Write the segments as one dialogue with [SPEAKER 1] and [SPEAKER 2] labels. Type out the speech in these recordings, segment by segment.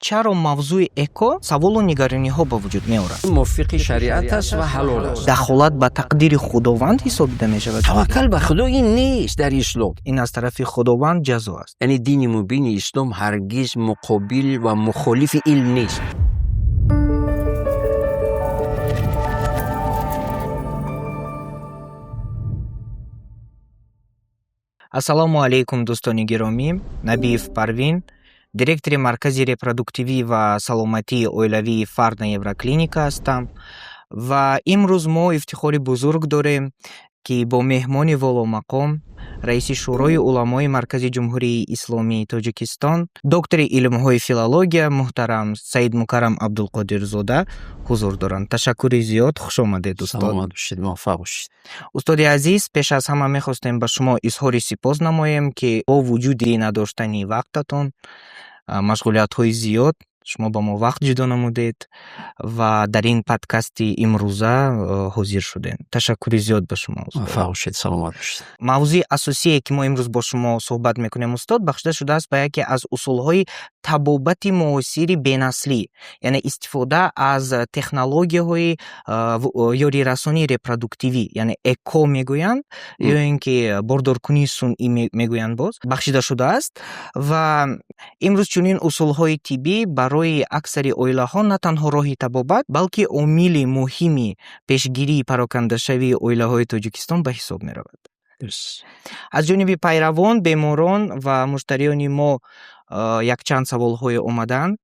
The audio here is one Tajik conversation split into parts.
[SPEAKER 1] Чаро мавзӯи ЭКО саволу нигарониҳо ба вуҷуд меорад?
[SPEAKER 2] Мувофиқи шариат аст ва ҳалол аст.
[SPEAKER 1] Дахолат ба тақдири Худованд ҳисобида мешавад.
[SPEAKER 2] Таваккал ба Худо ин нест дар ислом.
[SPEAKER 1] Ин аз тарафи Худованд ҷазо аст.
[SPEAKER 2] Яъне дини мубини ислом ҳаргиз муқобил ва мухолифи илм нест.
[SPEAKER 1] Ассалому алайкум, дӯстони гиромӣ. Набиев Парвин, директори Маркази репродуктивӣ ва саломатии оилавии Фарна Евроклиника ҳастам. Ва имрӯз мо ифтихори бузург дорем, ки бо меҳмони воломақом, раиси Шӯрои уламои Маркази Ҷумҳурии Исломии Тоҷикистон, доктори илмҳои филология муҳтарам Саидмукаррам Абдулқодирзода ҳузур доранд. Ташаккури зиёд, хуш омадед, устод.
[SPEAKER 2] Саломат бошед, муваффақ бошед.
[SPEAKER 1] Устоди азиз, пеш аз ҳама мехостем ба шумо изҳори сипос намоем, ки бо вуҷуди надоштани вақтатон, машғулиятҳои зиёд, шумо ба мо вақт ҷудо намудед ва дар ин подкасти имрӯза ҳозир шудем. Ташаккури зиёд ба шумо, устод.
[SPEAKER 2] Муваффақ бошед, саломат бошед.
[SPEAKER 1] Мавзӯи асосие, ки мо имрӯз бо шумо суҳбат мекунем, устод, бахшида шудааст ба яке аз усулҳои табобати муосири бенаслӣ, яъне истифода аз технологияҳои ёрирасонии репродуктивӣ, яъне ЭКО мегӯянд, ё ин ки бордоркунии сунъӣ мегӯянд, боз бахшида шудааст. Ва имрӯз чунин усулҳои тиббӣ барои аксари оилаҳо на танҳо роҳи табобат, балки омили муҳими пешгирии парокандашавии оилаҳои Тоҷикистон ба ҳисоб меравад. Аз ҷониби пайравон, беморон ва муштариёни мо якчанд саволҳое омаданд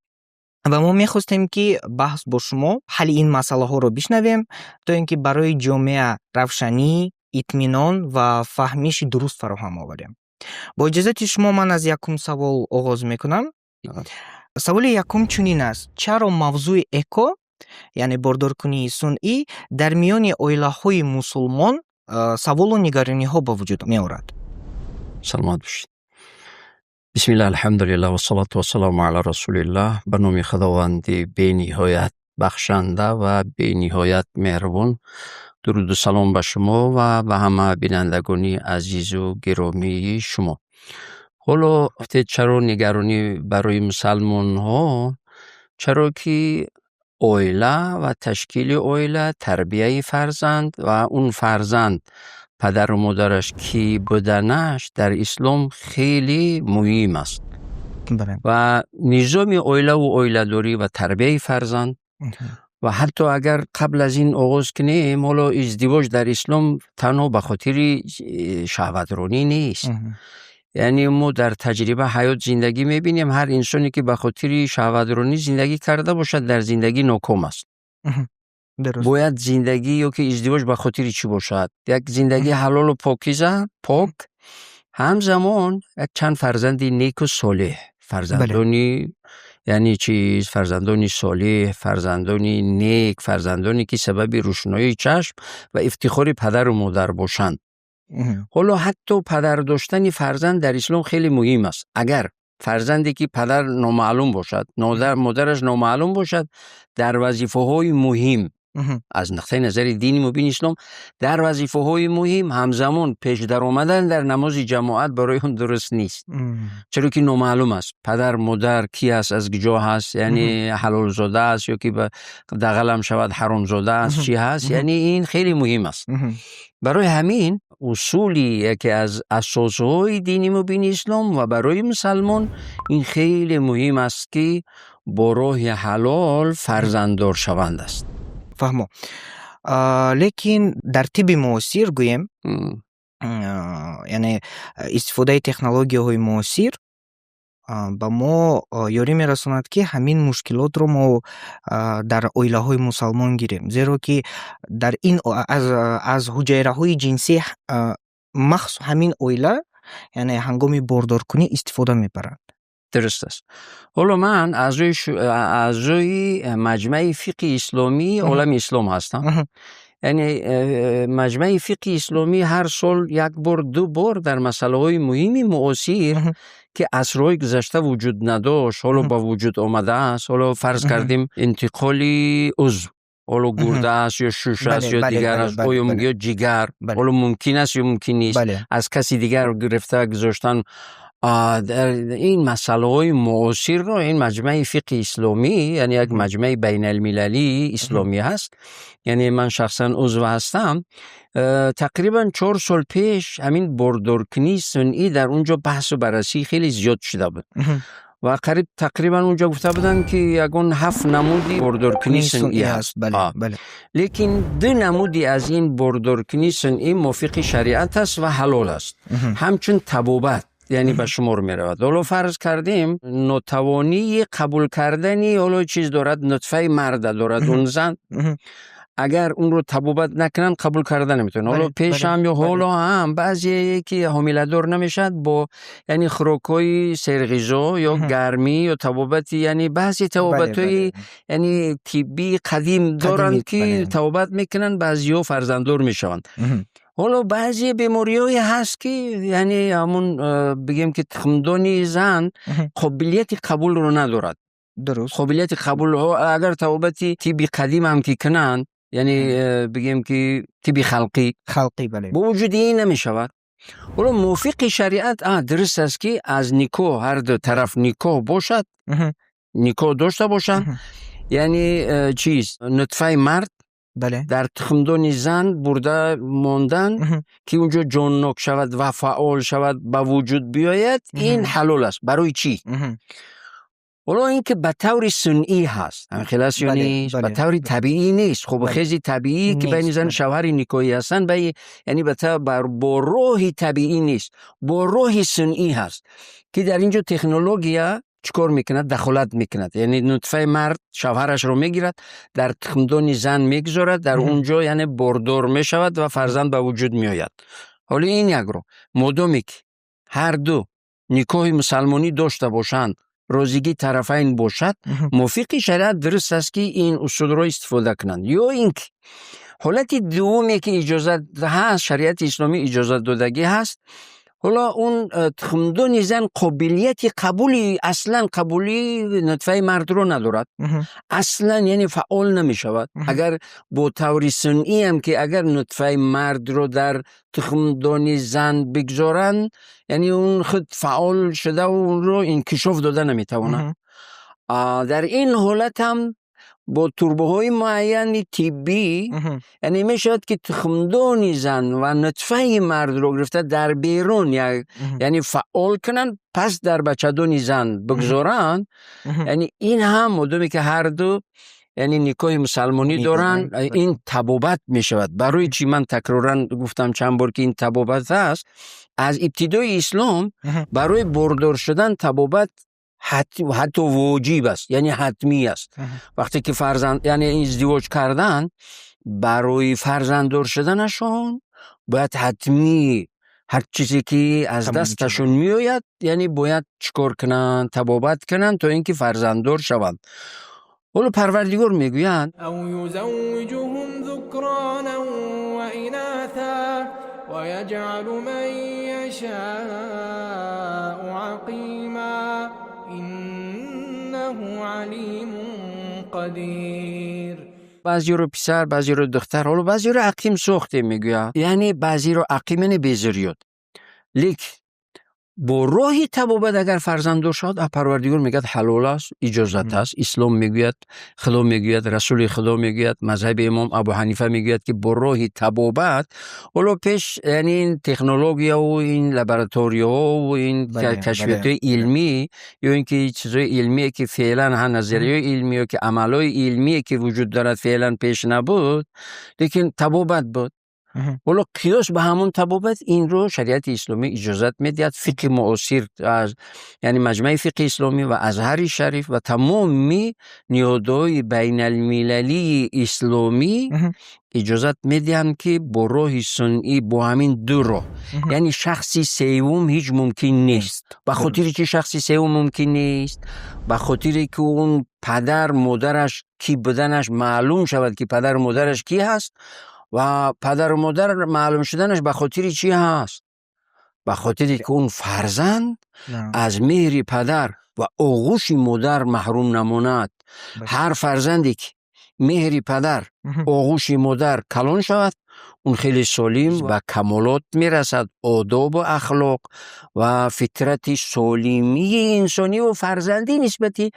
[SPEAKER 1] ва мо мехостем, ки баҳс бо шумо ҳалли ин масъалаҳоро бишнавем, то ин ки барои ҷомеа равшанӣ, итминон ва фаҳмиши дуруст фароҳам оварем. Бо иҷозати шумо ман аз якум савол оғоз мекунам. Саволи якум чунин аст: чаро мавзӯи ЭКО, яъне бордоркунии сунъӣ, дар миёни оилаҳои мусулмон саволу нигарониҳо ба вуҷуд меорад?
[SPEAKER 2] Саломат бошед. Бисмиллаҳ, алҳамдулиллаҳ, вассалату вассаламу ала расулиллаҳ. Ба номи Худованди бениҳоят бахшанда ва бениҳоят меҳрубон. Дуруду салом ба шумо ва ба ҳама бинандагони азизу гиромии шумо. Ҳоло гуфтед, чаро нигаронӣ барои мусалмонҳо? Чаро ки оила ва ташкили оила, тарбияи фарзанд ва он фарзанд падару модараш кӣ буданаш дар ислом хеле муҳим аст. Ва низоми оилаву оиладорӣ ва тарбияи фарзанд ва ҳатто агар қабл аз ин оғоз кунем, ҳоло издивоҷ дар ислом танҳо ба хотири шаҳватронӣ нест. Яъне мо дар таҷриба ҳаёт зиндагӣ мебинем, ҳар инсоне ки ба хотири шаҳватронӣ зиндагӣ карда бошад, дар зиндагӣ ноком аст. Бояд зиндагӣ ё ки издивоҷ ба хотири чӣ бошад? Як зиндагии ҳалолу покиза, пок, ҳамзамон як чанд фарзанди неку солеҳ, фарзандони яъне чиз, фарзандони солеҳ, фарзандони нек, фарзандоне ки сабаби рӯшноии чашм ва ифтихори падару модар бошанд. Ҳоло ҳатто падар доштани фарзанд дар ислом хеле муҳим аст. Агар фарзанде ки падар номаълум бошад, модараш номаълум бошад, дар вазифаҳои муҳим аз нуқтаи назари дини мубини ислом, дар вазифаҳои муҳим ҳамзамон пеш даромадан дар намози ҷамоат барои он дуруст нест. Чаро ки номаълум аст падар модар кӣ аст, аз куҷо ҳаст, яъне ҳалолзода аст ё ки ба дағалам шавад ҳаромзода аст, чӣ ҳаст, яъне ин хеле муҳим аст. Барои ҳамин усули яке аз асосҳои дини мубини ислом ва барои мусалмон ин хеле муҳим аст, ки бо роҳи ҳалол фарзанддор шаванд аст.
[SPEAKER 1] Фаҳмо. Лекин дар тибби муосир гӯем, яъне истифодаи технологияҳои муосир ба мо ёрӣ мерасонад, ки ҳамин мушкилотро мо дар оилаҳои мусалмон гирем, зеро ки дар ин аз ҳуҷайраҳои ҷинсӣ махсус ҳамин оила, яъне ҳангоми бордоркунӣ истифода мебаранд.
[SPEAKER 2] Дуруст аст. Ҳоло ман аъзои маҷмаи фиқҳи исломии олами ислом ҳастам. Яъне маҷмаи фиқҳи исломӣ ҳар сол як бор, ду бор дар масъалаҳои муҳими муосир, ки асрҳои гузашта вуҷуд надошт, ҳоло ба вуҷуд омадааст. Ҳоло фарз кардем интиқоли узв, ҳоло гурда аст ё шуш аст ё дигар аст, оё ё ҷигар, ҳоло мумкин аст ё мумкин нест аз каси дигар гирифта гузоштан. Дар ин масъалаҳои муосирро ин маҷмаи фиқҳи исломӣ, яъне як маҷмаи байналмилалии исломӣ ҳаст, яъне ман шахсан узв ҳастам. Тақрибан 4 сол пеш ҳамин бордоркунии сунъӣ дар он ҷо баҳсу баррасӣ хеле зиёд шуда буд ва қариб тақрибан он ҷо гуфта буданд, ки ягон ҳафт намуди бордоркунии сунъӣ ҳаст. Лекин ду намуди аз ин бордоркунии сунъӣ мувофиқи шариат аст ва ҳалол аст, ҳамчун табобат, яъне ба шумор меравад. Ҳоло фарз кардем, нотавонии қабул кардани ҳоло чиз дорад, нутфаи марда дорад он зан, агар онро табобат накунанд, қабул карда наметавонад. Ҳоло пеш ҳам ё ҳоло ҳам баъзе ки ҳомиладор намешавад, бо яъне хӯрокҳои серғизо ё гармӣ ё табобати, яъне баъзе табобатҳои яъне тиббии қадим доранд, ки табобат мекунанд, баъзеҳо фарзанддор мешаванд. Ҳоло баъзе бемориҳое ҳаст, ки яъне ҳамун бигем, ки тухмдони зан қобилияти қабулро надорад. Қобилияти қабул, агар табобати тибби қадим ҳам ки кунанд, яъне бигем, ки тибби халқӣ,
[SPEAKER 1] халқӣ, бале.
[SPEAKER 2] Бо вуҷуди ин намешавад. Ҳоло мувофиқи шариат дуруст аст, ки аз никоҳ ҳар ду тараф никоҳ бошад, никоҳ дошта бошанд, яъне чиз, нутфаи мард дар тухмдони зан бурда мондан, ки унҷо ҷоннок шавад ва фаъол шавад, ба вуҷуд биёяд, ин ҳалол аст. Барои чӣ? Ҳоло ин ки ба таври сунъӣ ҳаст, ҳамин хел аст ё нест? Ба таври табиӣ нест. Хуб, хези табиӣ, ки байни зану шавҳари никоҳӣ ҳастанд, яъне бо роҳи табиӣ нест, бо роҳи сунъӣ ҳаст, ки дар ин ҷо технология чӣ кор мекунад? Дахолат мекунад. Яъне нутфаи мард шавҳарашро мегирад, дар тухмдони зан мегузорад, дар он ҷо яъне бордор мешавад ва фарзанд ба вуҷуд меояд. Ҳоло ин як роҳ. Модоме ки ҳар ду никоҳи мусалмонӣ дошта бошанд, розигии тарафайн бошад, мувофиқи шариат дуруст аст, ки ин усулро истифода кунанд. Ё ин ки ҳолати дуввуме, ки иҷозат ҳаст, шариати исломӣ иҷозат додагӣ ҳаст. Ҳоло он тухмдони зан қобилияти қабули, аслан қабули нутфаи мардро надорад, аслан яъне фаъол намешавад. Агар бо таври сунъиам ки агар нутфаи мардро дар тухмдони зан бигзоранд, яъне он худ фаъол шуда, онро инкишоф дода наметавонад. Дар ин ҳолат ҳам бо турбаҳои муайяни тиббӣ, яъне мешавад, ки тухмдони зан ва нутфаи мардро гирифта, дар берун яъне фаъол кунанд, пас дар бачадони зан бигзоранд. Яъне ин ҳам, модоме ки ҳар ду яъне никоҳи мусалмонӣ доранд, ин табобат мешавад. Барои чӣ ман такроран гуфтам чанд бор, ки ин табобат аст? Аз ибтидои ислом барои бордор шудан табобат ҳатто воҷиб аст, яъне ҳатмӣ аст. Вақте ки фарзанд, яъне издивоҷ кардан, барои фарзанддор шуданашон бояд ҳатмӣ ҳар чизе ки аз дасташон меояд, яъне бояд чӣ кор кунанд? Табобат кунанд, то ин ки фарзанддор шаванд. Ҳоло Парвардигор мегӯяд:
[SPEAKER 3] أو يزوجهم ذكرانا وإناثا ويجعل من يشاء عقيما إنه عليم قدير.
[SPEAKER 2] Баъзеро писар, баъзеро духтар, ҳоло баъзеро ақим сохтем, мегӯяд. Яъне баъзеро ақим, яъне безурёт. Лекин бо роҳи табобат агар фарзанддор шавад, Парвардигор мегӯяд, ҳалол аст, иҷозат аст. Ислом мегӯяд, Худо мегӯяд, Расули Худо мегӯяд, мазҳаби имом Абу Ҳанифа мегӯяд, ки бо роҳи табобат. Ҳоло пеш, яъне ин технологияву ин лабораторияҳову ин кашфиётҳои илмӣ ё ин ки чизҳои илмие, ки феълан ҳа, назарияҳои илмӣ ё ки амалҳои илмие, ки вуҷуд дорад, феълан пеш набуд, лекин табобат буд. Ҳоло қиёс ба ҳамон табобат инро шариати исломӣ иҷозат медиҳад. Фиқҳи муосир, яъне Маҷмаи фиқҳи исломӣ ва Азҳари Шариф ва тамоми ниҳодҳои байналмилалии исломӣ иҷозат медиҳанд, ки бо роҳи сунъӣ, бо ҳамин ду роҳ, яъне шахси севум ҳеҷ мумкин нест. Ба хотири чӣ шахси севум мумкин нест? Ба хотире ки он падар модараш кӣ буданаш маълум шавад, ки падару модараш кӣ ҳаст. Ва падару модар маълум шуданаш ба хотири чӣ ҳаст? Ба хотире ки он фарзанд аз меҳри падар ва оғӯши модар маҳрум намонад. Ҳар фарзанде ки меҳри падар, оғӯши модар калон шавад. Он хеле солим ба камолот мерасад, одобу ахлоқ ва фитрати солимии инсониву фарзандӣ нисбати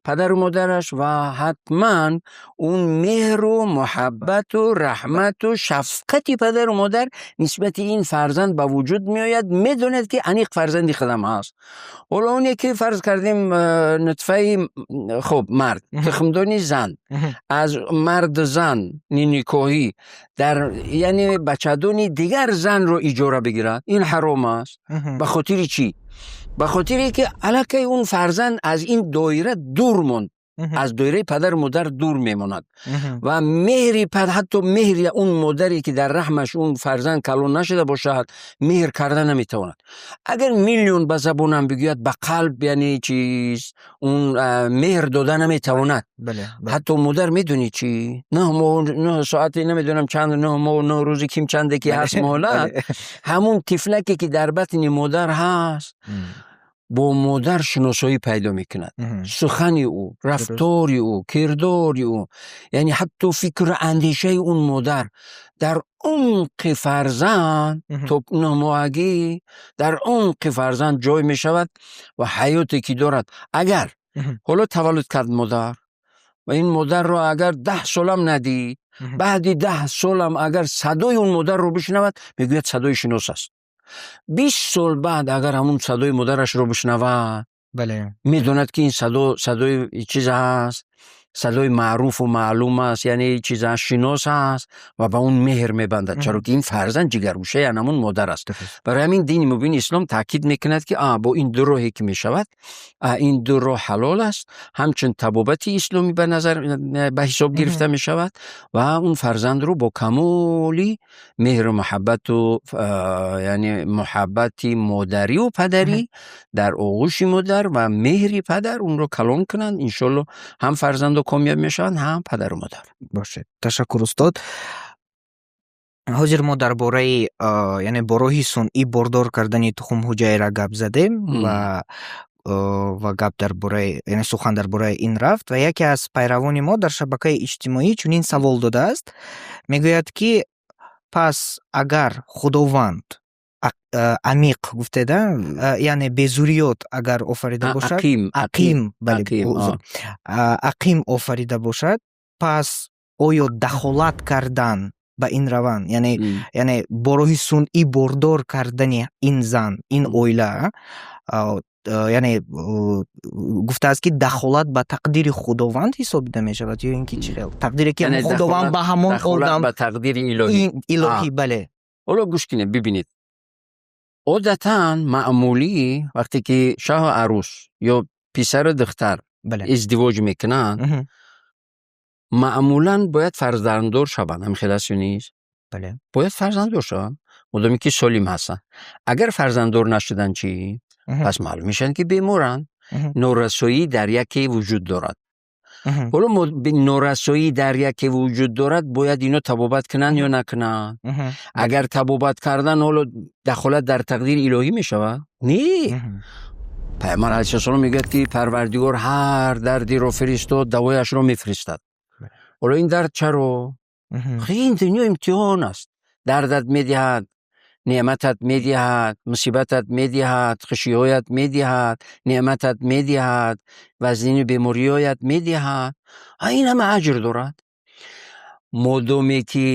[SPEAKER 2] падару модараш ва ҳатман он меҳру муҳаббату раҳмату шафқати падару модар нисбати ин фарзанд ба вуҷуд меояд. Медонад, ки аниқ фарзанди худам ҳаст. Ҳоло оне ки фарз кардем, нутфаи хуб мард, тухмдони зан, аз марду зан никоҳӣ дар, яъне бачадони дигар занро иҷора бигирад, ин ҳаром аст. Ба хотири чӣ? Ба хотире ки аллакай он фарзанд аз ин доира дур монд, аз доираи падару модар дур мемонад ва меҳри, ҳатто меҳри он модаре, ки дар раҳмаш он фарзанд калон нашуда бошад, меҳр карда наметавонад. Агар миллион ба забонам бигӯяд, ба қалб, яъне чиз, он меҳр дода наметавонад. Ҳатто модар, медонӣ чӣ, 9 моҳу 9 соате, намедонам чанд, 9 моҳу 9 рӯзи ким чанде ки ҳаст муҳлат, ҳамун тифлаке, ки дар батни модар ҳаст, бо модар шиносоӣ пайдо мекунад. Сухани ӯ, рафтори ӯ, кирдори ӯ, яъне ҳатто фикру андешаи он модар дар умқи фарзанд то 9 моҳагӣ дар умқи фарзанд ҷой мешавад ва ҳаёте ки дорад. Агар ҳоло таваллуд кард модар ва ин модарро агар 10 солам надид, баъди 10 солам агар садои он модарро бишнавад, мегӯяд, садои шинос аст. 20 сол баъд агар ҳамун садои модарашро бишнавад, медонад, ки ин садо садои чиз аст, садои маъруфу маълум аст, яъне чиз аст, шинос аст ва ба он меҳр мебандад, чаро ки ин фарзанд ҷигаргӯшаи анамун модар аст. Барои ҳамин дини мубини ислом таъкид мекунад, ки бо ин ду роҳе ки мешавад, ин ду роҳ ҳалол аст, ҳамчун табобати исломӣ ба назар, ба ҳисоб гирифта мешавад ва он фарзандро бо камоли меҳру муҳаббату, яъне муҳаббати модарию падарӣ дар оғӯши модар ва меҳри падар онро калон кунанд. Иншоалло, ҳам фарзандо комёб мешаванд, ҳам падару модар.
[SPEAKER 1] Бошед, ташаккур, устод. Ҳозир мо дар бораи, яъне бо роҳи сунъӣ бордор кардани тухмҳуҷайра гап задем ва гап дар бораи, яъне сухан дар бораи ин рафт ва яке аз пайравони мо дар шабакаи иҷтимоӣ чунин савол додааст. Мегӯяд, ки пас агар Худованд амиқ гуфтеда, яъне безурёт агар офарида бошад, ақим, бале, ақим офарида бошад, пас оё дахолат кардан ба ин раванд, яъне бо роҳи сунъӣ бордор кардани ин зан, ин оила, яъне гуфтааст, ки дахолат ба тақдири Худованд ҳисобида мешавад ё ин ки чӣ хел тақдире, ки Худованд ба ҳамон одам
[SPEAKER 2] ба тақдири илоҳӣ.
[SPEAKER 1] Илоҳӣ, бале.
[SPEAKER 2] Ҳоло гӯш кунед, бибинед, одатан маъмулӣ вақте ки шоҳу арӯс ё писару духтар издивоҷ мекунанд, маъмулан бояд фарзанддор шаванд. Ҳамин хел аст ё нест? Бояд фарзанддор шаванд, модоме ки солим ҳастанд. Агар фарзанддор нашуданд чӣ? Пас маълум мешаванд, ки беморанд, норасоӣ дар яке вуҷуд дорад. Ҳоло норасоӣ дар яке вуҷуд дорад, бояд ино табобат кунанд ё накунанд? Агар табобат кардан, ҳоло дахолат дар тақдири илоҳӣ мешавад? Не. Пайғамбар алайҳиссалом мегӯяд, ки Парвардигор ҳар дардеро фиристод, давояшро мефиристад. Ҳоло ин дард чаро? Ин дунё имтиҳон аст. Дардат медиҳад, неъматат медиҳад, мусибатат медиҳад, хушиҳоят медиҳад, неъматат медиҳад, вазнини бемориҳоят медиҳад. Ин ҳама аҷр дорад. Модоме ки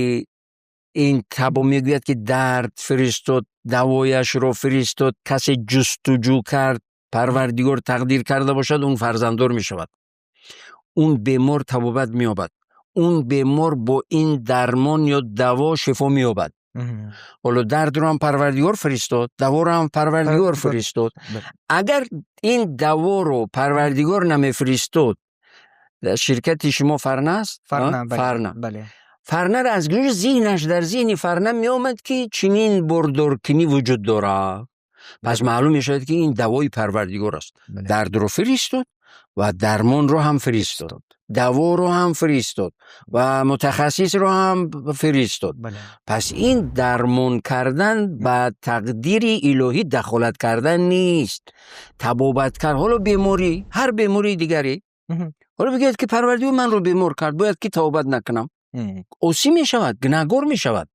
[SPEAKER 2] ин табо мегӯяд, ки дард фиристод, давояшро фиристод, касе ҷустуҷӯ кард, Парвардигор тақдир карда бошад, он фарзанддор мешавад, он бемор табобат меёбад, он бемор бо ин дармон ё даво шифо меёбад. Ҳоло дардро ҳам Парвардигор фиристод, даворо ҳам Парвардигор фиристод. Агар ин даворо Парвардигор намефиристод, ширкати шумо Фарна аст? Фарна. Фарнаро аз куҷо зеҳнаш, дар зеҳни Фарна меомад, ки чунин бордоркунӣ вуҷуд дорад? Пас маълум мешавад, ки ин давои Парвардигор аст. Дардро фиристод ва дармонро ҳам фиристод, даворо ҳам фиристод ва мутахассисро ҳам фиристод. Пас ин дармон кардан ба тақдири илоҳӣ дахолат кардан нест. Табобат кард. Ҳоло беморӣ, ҳар бемории дигаре, ҳоло бигӯяд, ки Парвардигор манро бемор кард, бояд ки табобат накунам, осӣ мешавад, гунаҳгор мешавад.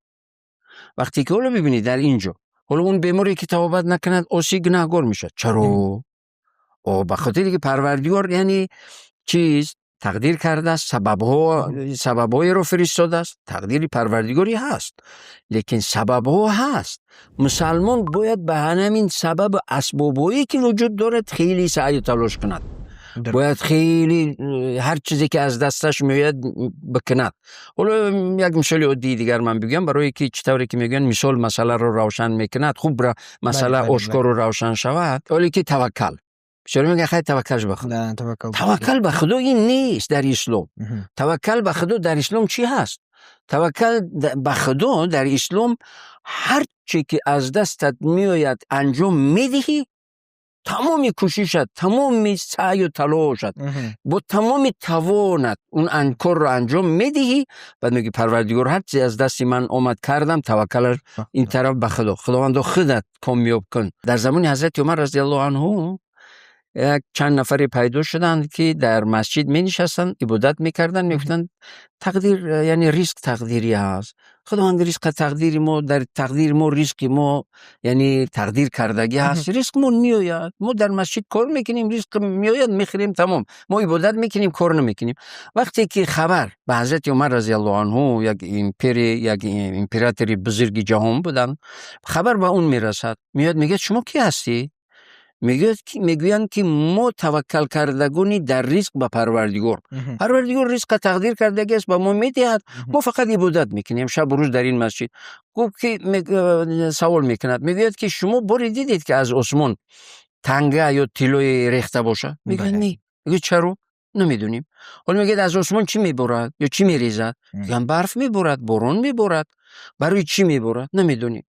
[SPEAKER 2] Вақте ки ҳоло бибинед, дар ин ҷо ҳоло он беморе ки табобат накунад, осӣ гунаҳгор мешавад. Чаро? Ба хотире ки Парвардигор, яъне чиз тақдир кардааст, сабабҳоеро фиристодааст. Тақдири Парвардигорӣ ҳаст, лекин сабабҳо ҳаст. Мусалмон бояд ба ҳамин сабабу асбобҳое ки вуҷуд дорад, хеле саъю талош кунад, бояд хеле ҳар чизе ки аз дасташ меояд, бикунад. Ҳоло як мисоли оддии дигар ман бигӯям, барое ки чӣ тавре ки мегӯянд, мисол масъаларо равшан мекунад, хуб масъала ошкору равшан шавад. Ҳоле ки таваккал, бисёре мегӯянд: «Хай, таваккалш ба Худо». Таваккал ба Худо ин нест дар ислом. Таваккал ба Худо дар ислом чӣ ҳаст? Таваккал ба Худо дар ислом: ҳар чӣ ки аз дастат меояд, анҷом медиҳӣ, тамоми кӯшишат, тамоми саъю талошат, бо тамоми тавонат он корро анҷом медиҳӣ. Баъд мегӯӣ: «Парвардигор, ҳар чизе аз дасти ман омад, кардам, таваккалаш ин тараф ба Худо, Худовандо, худат комёб кун». Дар замони ҳазрати Умар разиаллоҳу анҳу як чанд нафаре пайдо шуданд, ки дар масҷид менишастанд, ибодат мекарданд, мегуфтанд: «Тақдир, яъне ризқ тақдирӣ ҳаст, Худованд ризқа тақдири мо, дар тақдири мо ризқи мо, яъне тақдир кардагӣ ҳаст, ризқмон меояд, мо дар масҷид кор мекунем, ризқ меояд, мехӯрем, тамом, мо ибодат мекунем, кор намекунем». Вақте ки хабар ба ҳазрати Умар разиаллоҳу анҳу, як импери, як императори бузурги ҷаҳон буданд, хабар ба он мерасад, меояд, мегӯяд: «Шумо кӣ ҳастӣ?» Мегӯянд ки мо таваккалкардагони дар ризқ ба Парвардигор, Парвардигор ризқа тақдир кардагиаст, ба мо медиҳад, мо фақат ибодат мекунем шабу рӯз дар ин масҷид. Гуфт ки, савол мекунад, мегӯяд ки шумо боре дидед, ки аз осмон танга ё тиллое рехта бошад? Мегӯянд: «Не». Мегӯяд: «Чаро?» «Намедонем». Ҳоло мегӯяд: «Аз осмон чӣ меборад ё чӣ мерезад?» Мегӯянд: «Барф меборад, борон меборад». «Барои чӣ меборад?» «Намедонем».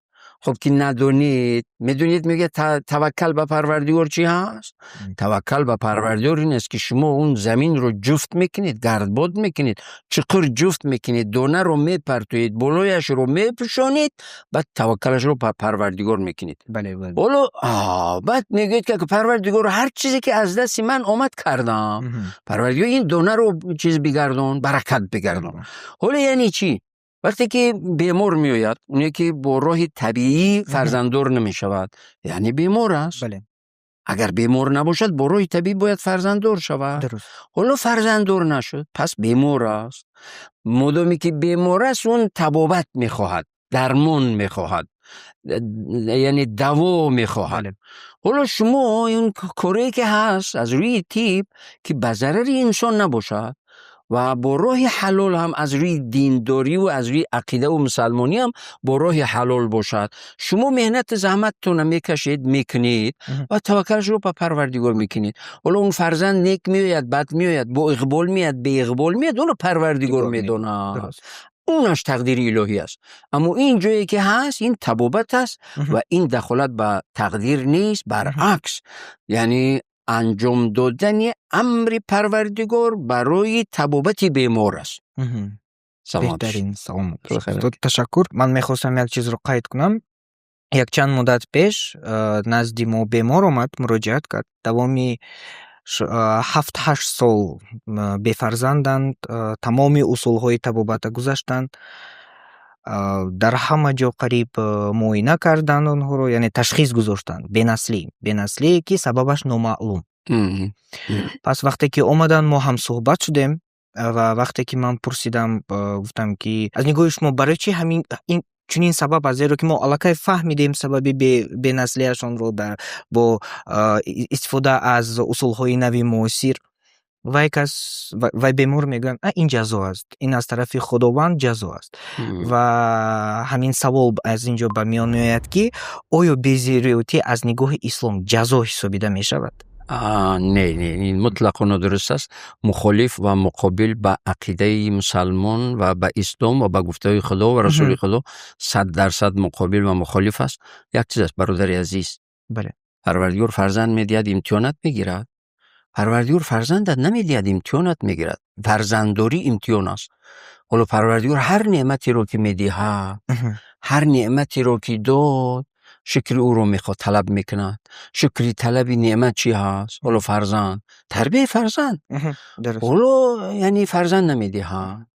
[SPEAKER 2] Хуб, ки надонед, медонед, мегӯяд, таваккал ба Парвардигор чӣ ҳаст? Таваккал ба Парвардигор ин аст, ки шумо он заминро ҷуфт мекунед, гардбод мекунед, чуқур ҷуфт мекунед, донаро мепартоед, болояшро мепӯшонед, баъд таваккалашро ба Парвардигор мекунед. Ҳоло баъд мегӯед, ки Парвардигор, ҳар чизе ки аз дасти ман омад, кардам, Парвардигор, ин донаро чиз бигардон, баракат бигардон. Ҳоло яъне чӣ? Вақте ки бемор меояд, оне ки бо роҳи табиӣ фарзанддор намешавад, яъне бемор аст. Агар бемор набошад, бо роҳи табиӣ бояд фарзанддор шавад. Ҳоло фарзанддор нашуд, пас бемор аст. Модоме ки бемор аст, он табобат мехоҳад, дармон мехоҳад, яъне даво мехоҳад. Ҳоло шумо он корое ки ҳаст аз рӯи тиб, ки ба зарари инсон набошад ва бо роҳи ҳалол ҳам, аз рӯи диндориву аз рӯи ақидаву мусалмонӣ ҳам бо роҳи ҳалол бошад, шумо меҳнату заҳматтонро мекашед, мекунед ва таваккалшро ба Парвардигор мекунед. Ҳоло он фарзанд нек меояд, бад меояд, бо иқбол меояд, беиқбол меояд, онро Парвардигор медонад, онаш тақдири илоҳӣ аст. Аммо ин ҷое ки ҳаст, ин табобат аст ва ин дахолат ба тақдир нест, баръакс, яъне анҷом додани амри Парвардигор барои табобати бемор аст.
[SPEAKER 1] Беҳтарин, саломат. Ташаккур. Ман мехостам як чизро қайд кунам. Якчанд муддат пеш назди мо бемор омад, муроҷиат кард. Давоми 7-8 сол бефарзанданд, тамоми усулҳои табобата гузаштанд, дар ҳама ҷо қариб муоина карданд онҳоро, яъне ташхис гузоштанд бенаслӣ, бенаслие ки сабабаш номаълум. Пас вақте ки омаданд, мо ҳамсӯҳбат шудем ва вақте ки ман пурсидам, гуфтам ки аз нигоҳи шумо барои чӣ ҳамин ин чунин сабаб аст, зеро ки мо аллакай фаҳмидем сабаби бенаслиашонро бо истифода аз усулҳои нави муосир. Вай кас, вай бемор мегӯянд: «Ин ҷазо аст, ин аз тарафи Худованд ҷазо аст». Ва ҳамин савол аз ин ҷо ба миён меояд, ки оё безурриётӣ аз нигоҳи ислом ҷазо ҳисобида мешавад?
[SPEAKER 2] Не, не, ин мутлақо нодуруст аст, мухолиф ва муқобил ба ақидаи мусалмон ва ба ислом ва ба гуфтаҳои Худо ва Расули Худо 100% муқобил ва мухолиф аст. Як чиз аст, бародари азиз: Парвардигор фарзанд медиҳад, имтиҳонат мегирад. Парвардигор фарзандат намедиҳад, имтиҳонат мегирад. Фарзанддорӣ имтиҳон аст. Ҳоло Парвардигор ҳар неъматеро ки медиҳад, ҳар неъматеро ки дод, шукри ӯро мехоҳад, талаб мекунад. Шукри талаби неъмат чӣ ҳаст? Ҳоло фарзанд, тарбияи фарзанд. Ҳоло яъне фарзанд намедиҳад.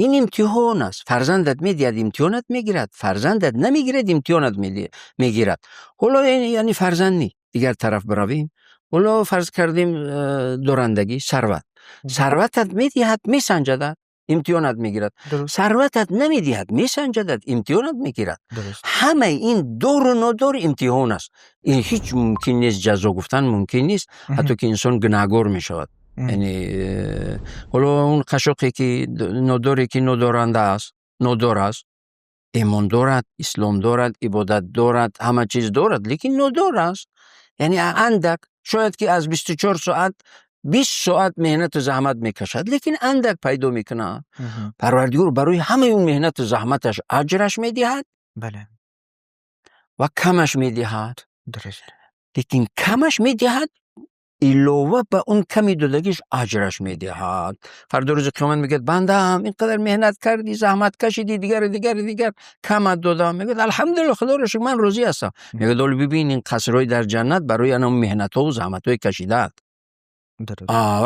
[SPEAKER 2] Ин имтиҳон аст. Фарзандат медиҳад, имтиҳонат мегирад, фарзандат намегирад, имтиҳонат мегирад. Ҳоло яъне фарзанд ни, дигар тараф биравем. Ҳоло фарз кардем, дорандагӣ, сарват. Сарватат медиҳад, месанҷадат, имтиҳонат мегирад. Сарватат намедиҳад, месанҷадат, имтиҳонат мегирад. Ҳамаи ин дору надор имтиҳон аст. Ин ҳеҷ мумкин нест, ҷазо гуфтан мумкин нест, ҳатто ки инсон гунаҳгор мешавад. Яъне ҳоло он қашшоқе ки нодоре ки нодоранда аст, нодор аст, имон дорад, ислом дорад, ибодат дорад, ҳама чиз дорад, лекин нодор аст. Яъне андак, шояд ки аз 24 соат 20 соат меҳнату заҳмат мекашад, лекин андак пайдо мекунад. Парвардигор барои ҳамаи он меҳнату заҳматаш аҷраш медиҳад ва камаш медиҳад. Лекин камаш медиҳад, илова ба он ками додагиш аҷраш медиҳад. Фардо рӯзи қиёмат мегӯяд: бандаам, ин қадар меҳнат кардӣ, заҳмат кашидӣ, дигару дигару дигар, камат додам. Мегӯяд: алҳамдулилла, худоро шукр, ман розӣ ҳастам. Мегӯяд: ҳоло бибин, ин қасрҳои дар ҷаннат барои анам меҳнатҳову заҳматҳои кашидаат.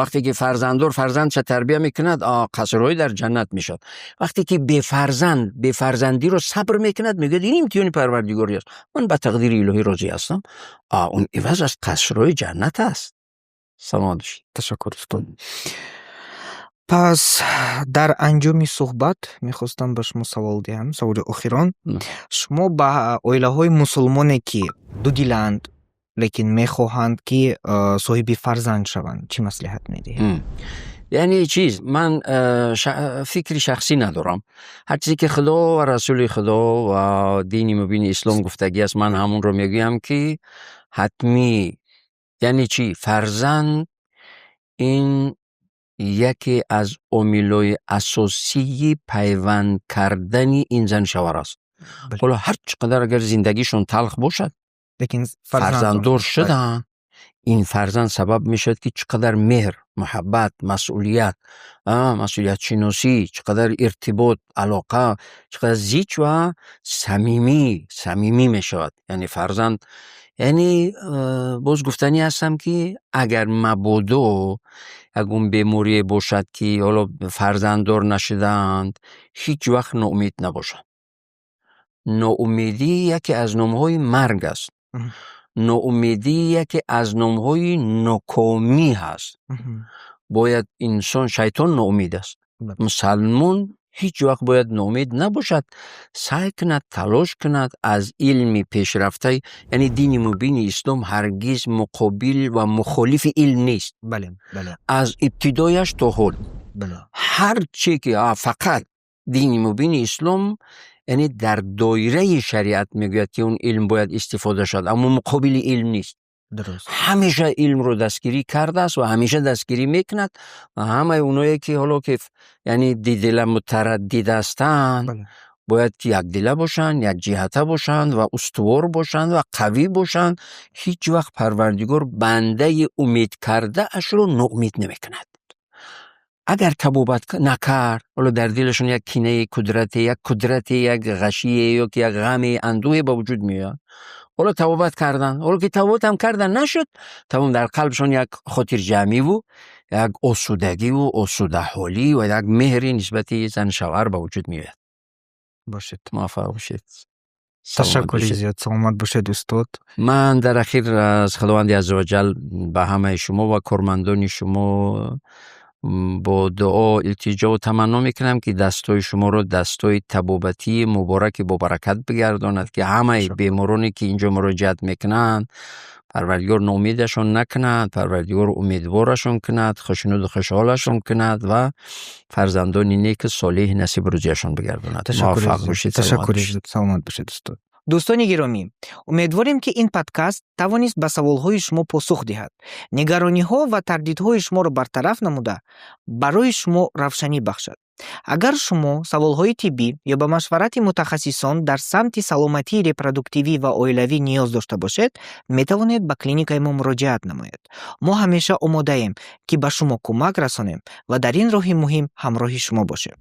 [SPEAKER 2] Вақте ки фарзанддор фарзандша тарбия мекунад, қасрҳои дар ҷаннат мешавад. Вақте ки бефарзанд бефарзандиро сабр мекунад, мегӯяд: ин имтиҳони парвардигорӣ аст, ман ба тақдири илоҳӣ розӣ ҳастам. Он иваз аз қасрҳои ҷаннат аст. Саломат бошед.
[SPEAKER 1] Ташаккур, устод. Пас дар анҷоми суҳбат мехостам ба шумо савол диҳам, саволи охирон. Шумо ба оилаҳои мусулмоне, ки дудиланд, лекин мехоҳанд, ки соҳиби фарзанд шаванд, чӣ маслиҳат медиҳед?
[SPEAKER 2] Яъне чиз, ман фикри шахсӣ надорам. Ҳар чизе ки Худо ва Расули Худо ва дини мубини ислом гуфтагӣ аст, ман ҳамонро мегӯям, ки ҳатмӣ. Яъне чӣ? Фарзанд ин яке аз омилҳои асосии пайванд кардани ин зану шавҳар аст. Ҳоло ҳар чӣ қадар агар зиндагишон талх бошад,
[SPEAKER 1] лекин
[SPEAKER 2] фарзанддор шуданд, ин фарзанд сабаб мешавад, ки чӣ қадар меҳр, муҳаббат, масъулият, масъулиятшиносӣ, чӣ қадар иртибот, алоқа чӣ қадар зич ва самимӣ мешавад. Яъне фарзанд, яъне боз гуфтанӣ ҳастам, ки агар мабодо ягон беморие бошад, ки ҳоло фарзанддор нашудаанд, ҳеҷ вақт ноумед набошанд. Ноумедӣ яке аз номҳои марг аст. Ноумедӣ яке аз номҳои нокомӣ ҳаст. Бояд инсон, шайтон ноумед аст, мусалмон ҳеҷ вақт бояд ноумед набошад, саъй кунад, талош кунад аз илми пешрафта. Яъне дини мубини ислом ҳаргиз муқобил ва мухолифи илм нест. Аз ибтидояш то ҳол ҳар че ки, фақат дини мубини ислом, яъне дар доираи шариат мегӯяд, ки он илм бояд истифода шавад, аммо муқобили илм нест. Ҳамеша илмро дастгирӣ кардааст ва ҳамеша дастгирӣ мекунад. Ва ҳамаи оное ки ҳоло ки яъне дидила мутараддид ҳастанд, бояд ки якдила бошанд, якҷиҳата бошанд ва устувор бошанд ва қавӣ бошанд. Ҳеҷ вақт Парвардигор бандаи умедкардаашро ноумед намекунад. Агар табобат накард, ҳоло дар дилашон як кинаи кудрате, як кудрате, як ғашие ё ки як ғаме, андӯҳе ба вуҷуд меояд. Ҳоло табобат карданд, ҳоло ки табобатам кардан нашуд, тамом, дар қалбшон як хотирҷамъиву як осудагиву осудаҳолӣ ва як меҳри нисбати зану шавҳар ба вуҷуд меояд.
[SPEAKER 1] Бошед.
[SPEAKER 2] Муваффақ бошед.
[SPEAKER 1] Ташаккури зиёд, саломат бошед, устод.
[SPEAKER 2] Ман дар ахир аз Худованди аззаваҷал ба ҳамаи шумо ва кормандони шумо бо дуо, илтиҷову таманно мекунам, ки дастҳои шуморо дастҳои табобатии мубораки бобаракат бигардонад, ки ҳамаи бемороне, ки инҷо муроҷиат мекунанд, Парвардигор ноумедашон накунад, Парвардигор умедворашон кунад, хушнуду хушҳолашон кунад ва фарзандони неку солеҳ насибу рӯзиашон бигардонад. Муваффақ бошед.
[SPEAKER 1] Ташаккури зиёд, саломат бошед, устод. Дӯстони гиромӣ, умедворем, ки ин подкаст тавонист ба саволҳои шумо посух диҳад, нигарониҳо ва тардидҳои шуморо бартараф намуда, барои шумо равшанӣ бахшад. Агар шумо саволҳои тиббӣ ё ба машварати мутахассисон дар самти саломатии репродуктивӣ ва оилавӣ ниёз дошта бошед, метавонед ба клиникаи мо муроҷиат намоед. Мо ҳамеша омодаем, ки ба шумо кӯмак расонем ва дар ин роҳи муҳим ҳамроҳи шумо бошем.